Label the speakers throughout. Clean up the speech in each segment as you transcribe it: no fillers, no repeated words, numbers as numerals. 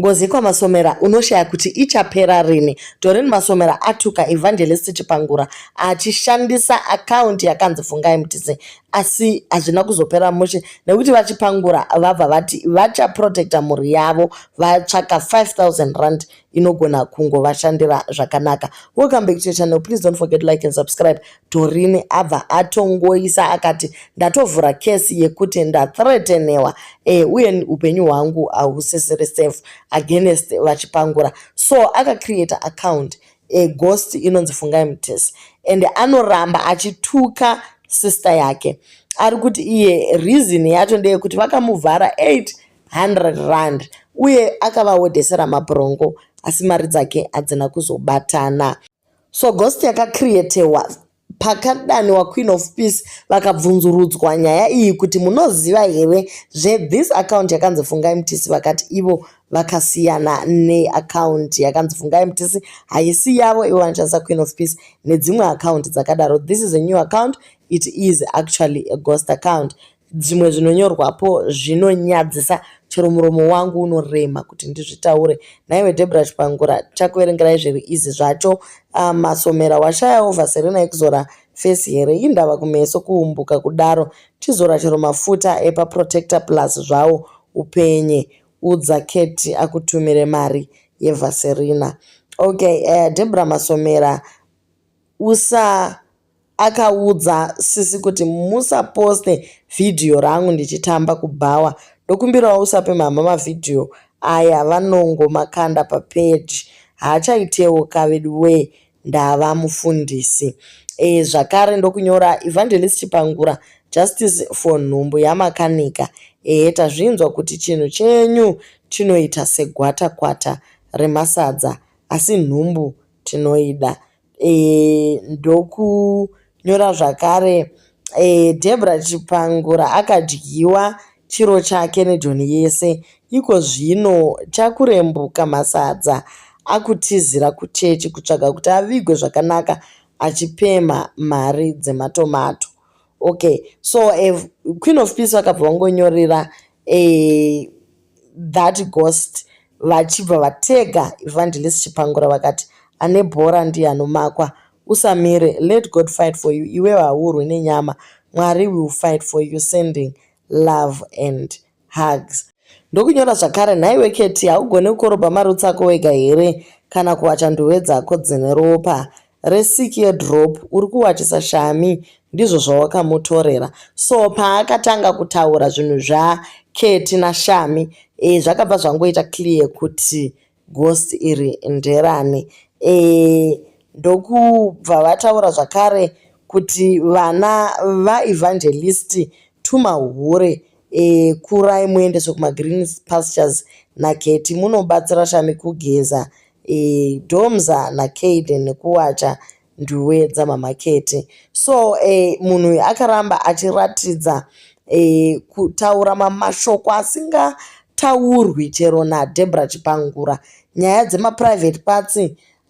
Speaker 1: Ngozi yekwaMasomera unoshaya kuti ichapera rini. Doreen Masomera atuka Evangelist Chipangura achishandisa akaunti yakanzi Fungai Mutisi asi hazvina kuzopera mushe nekuti VaChipangura vabva vati vachaprotecta mhuri yavo vatsvaka 5000 rand inogona kungovashandira zvakanaka. Welcome back to your channel. Please don't forget to like and subscribe. Doreen abva atongoisa akati ndatovhura kesi yekuti ndathreatenewa uye upenyu hwangu hausisiri safe against VaChipangura. So akacreata account ghost inonzi Fungai Mutisi and anoramba achituka sister yake. Ari kuti iye reason yacho ndeyekuti vakamuvhara 800 rand uye akavaodhesera mabhurongo asi mari dzake hadzina kuzobatana. So ghost yakacreatewa pakadaniwa Queen of Peace vakabvunzurudzwa nyaya iyi kuti munoziva here zvethis account yakanzi Fungai Mutisi, vakati ivo vakasiyana neaccount yakanzi Fungai Mutisi, haisi yavo, ivo vanoshandisa Queen of Peace nedzimwe account dzakadaro. This is a new account, it is actually a ghost account. Zvimwe zvinonyorwapo zvinonyadzisa, chero muromo wangu unorema kuti ndizvitaure. Naiwe Debra Chipangura, chakuverengerai zviri izi zvacho. Masomera washayawo Vaseline yekuzora face here? Indava kumeso kuumbuka kudaro? Chizora chero mafuta epaProtector Plus zvawo upenye. Udza Keti akutumire mari yeVaserina. Okay, Debra Masomera usa akaudza sisi kuti musaposte vhidhiyo rangu ndichitamba kubhawa, ndokumbirawo usape mama mavhidhiyo aya, vanongomakanda papeji. Haachaitewo kavedu wee, ndava mufundisi. Zvakare ndokunyora Evangelist Chipangura, justice for nhumbu yamakanika. Ehe, tazvinzwa kuti chinhu chenyu chinoita segwatakwata remasadza, asi nhumbu tinoida. Ndokunyora zvakare Debra Chipangura akadyiwa chiro chake nejoni yese, iko zvino chakurembuka masadza, akutizira kuchechi kutsvaga kuti avigwe zvakanaka achipemha mari dzematomato. Okay, so Queen of Peace vakabva vangonyorera that ghost vachibva vatega Evangelist Chipangura vakati ane bhora ndiye anomakwa, usamire, let God fight for you, iwewe haurwi nenyama, Mwari will fight for you, sending love and hugs. Ndokunyora zvakare nhaiwe Keti, haugoni kukorobha marutsi ako wega here kana kuwacha nduwe dzako dzine ropa resiki yedrop uri kuwachisa Shami, ndizvo zvawakamutorera. So paakatanga kutaura zvinhu zvaKeti naShami, zvakabva zvangoita clear kuti ghost iri nderani. Ndokubva vataura zvakare kuti vana vaEvangelist tumahure, kurai muendeswe kumagreen pastures naKeti munobatsira Shami kugeza Domza naKaden nekuwacha nduwe dzamama Keti. So munhu uyu akaramba achiratidza kutaura mashoko asingataurwi chero naDebra Chipangura. Nyaya dzemaprivate parts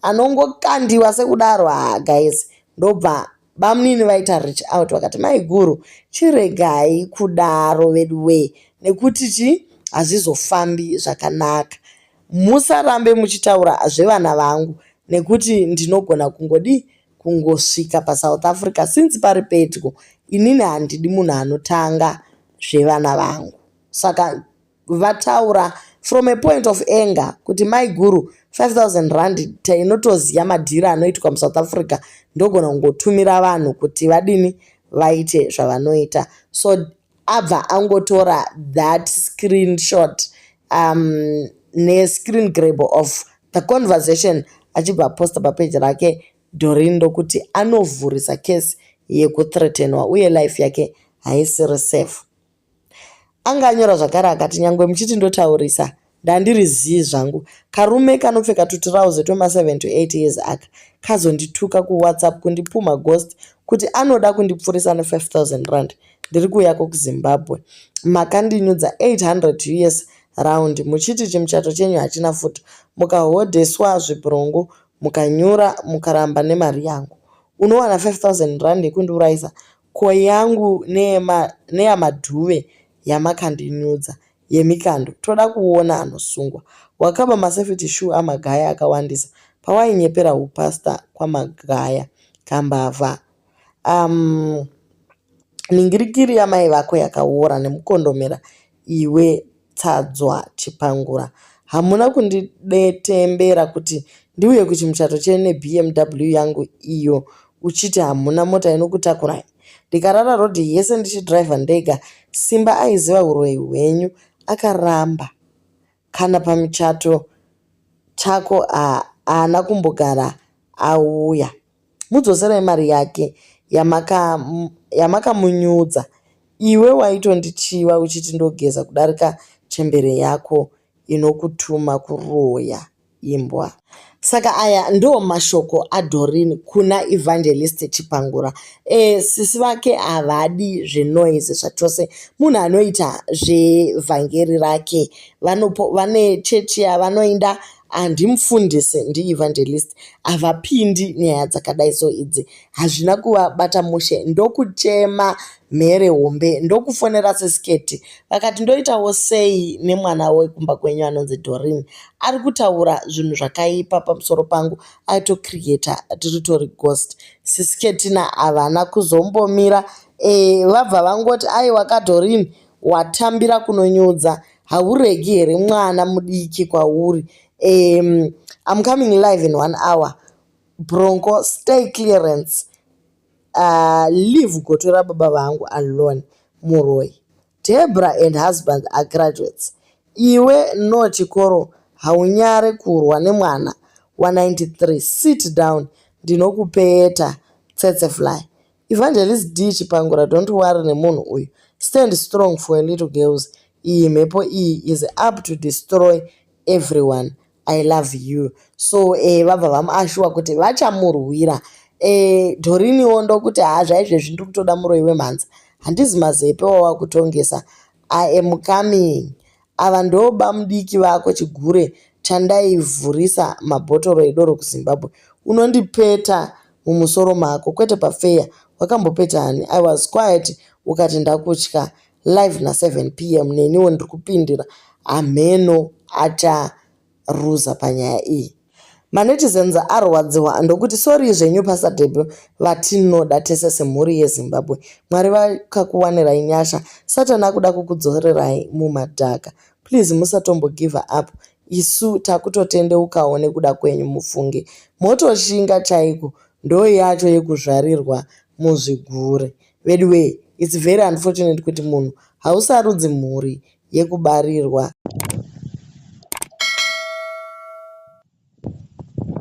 Speaker 1: anongokandiwa sekudaro. Ha guys, ndobva bamunini vaita reach out vakati maiguru chiregai kudaro vedu wee, nekuti chi hazvizofambi zvakanaka, musarambe muchitaura zvevana vangu nekuti ndinogona kungodi kungosvika paSouth Africa since pari pedyo. Inini handidi munhu anotanga zvevana vangu. Saka vataura from a point of anger kuti maiguru, 5000 rand tainotoziva madhiri anoitwa muSouth Africa, ndogona kungotumira vanhu kuti vadini, vaite zvavanoita. So abva angotora that screenshot nescreen grab of the conversation achibva aposta papeji rake. Doreen ndokuti anovhurisa kesi yekuthreatenwa uye life yake haisiri safe. Anga anyora zvakare akati nyangwe muchiti ndotaurisa, ndandiri zii zvangu. Karume kanopfeka tutirauzi twema7 to 8 years aka kazondituka kuWhatsApp kundipumha ghost kuti anoda kundipfurisa ne5000 rand ndiri kuuyako kuZimbabwe. Makandinyudza 800 US round muchiti chimuchato chenyu hachina futa, mukahodheswa zvibhurongo, mukanyura, mukaramba nemari yangu. Unowana 5000 rand yekundiurayisa ko yangu neyamadhuve yamakandinyudza. yemikando toda kuona anosungwa. Wakaba masafety shoe aMagaya akawandisa pawainyepera hupastor kwaMagaya kambavha. Um, ningirikiri yamai vako yakawora nemukondomera iwe Tsadzwa Chipangura. Hamuna kundidetembera kuti ndiuye kuchimuchato chenyu neBMW yangu iyo uchiti hamuna mota inokutakurai. Ndikarara road yese ndichidriver ndega. Simba aiziva huroyi hwenyu akaramba. Kana pamuchato chako haana kumbogara auya. Mudzoserei mari yake yamakamunyudza yamaka iwe waitondichiva uchiti ndogeza kudarika chembere yako inokutuma kuroya imbwa. Saka aya ndo mashoko aDoreen kuna Evangelist Chipangura. E, sisi vake havadi zvenoise zvachose. Munhu anoita zvevhangeri rake. Vanopo, vane chechi yavanoinda handimufundisi ndievangelist havapindi nyaya dzakadai so idzi hazvina kuvabata mushe ndokuchema mhere hombe ndokufonera sesiketi vakati ndoitawo sei nemwana wekumba kwenyu anonzi Doreen ari kutaura zvinhu zvakaipa pamusoro pangu aitocreata tiritori ghost sisiketina havana kuzombomira e, vabva vangoti aiwa kaDoreen watambira kunonyudza hauregi here mwana mudiki kwauri um, I'm coming live in one hour bronco stay clearance uh, leave goto rababa vangu alone muroi Debra and husband are graduates iwe no chikoro haunyare kurwa nemwana wa93 sit down ndinokupeta tsetse fly Evangelist D Chipangura don't worry nemunhu uyu stand strong for little girls iyi mhepo iyi is up to destroy everyone I love you so eh, vabva vamuashuwa kuti vachamurwira eh, Doriniwo ndokuti haa zvaizvezvi ndiri kutoda muroyi wemhanza handizi mazepe wawakutongesa I am coming ava ndoba mudiki vako chigure chandaivhurisa mabhotoro edoro kuZimbabwe unondipeta mumusoro mako kwete pafeya wakambopeta ani I was quiet ukati ndakutya live na7 pm neniwo ndiri kupindira hamheno acharuza panyaya iyi manetizens arwadziwa ndokuti sorry zvenyu Pastor Deb vatinoda tese semhuri yeZimbabwe mwari vakakuwanirai nyasha satani akuda kukudzorerai mumadhaka please musatombo give up isu takutotendeukawo nekuda kwenyu mufunge motoshinga chaiko ndo yacho yekuzvarirwa muzvigure veduwee its very unfortunate kuti munhu hausarudzi mhuri yekubarirwa.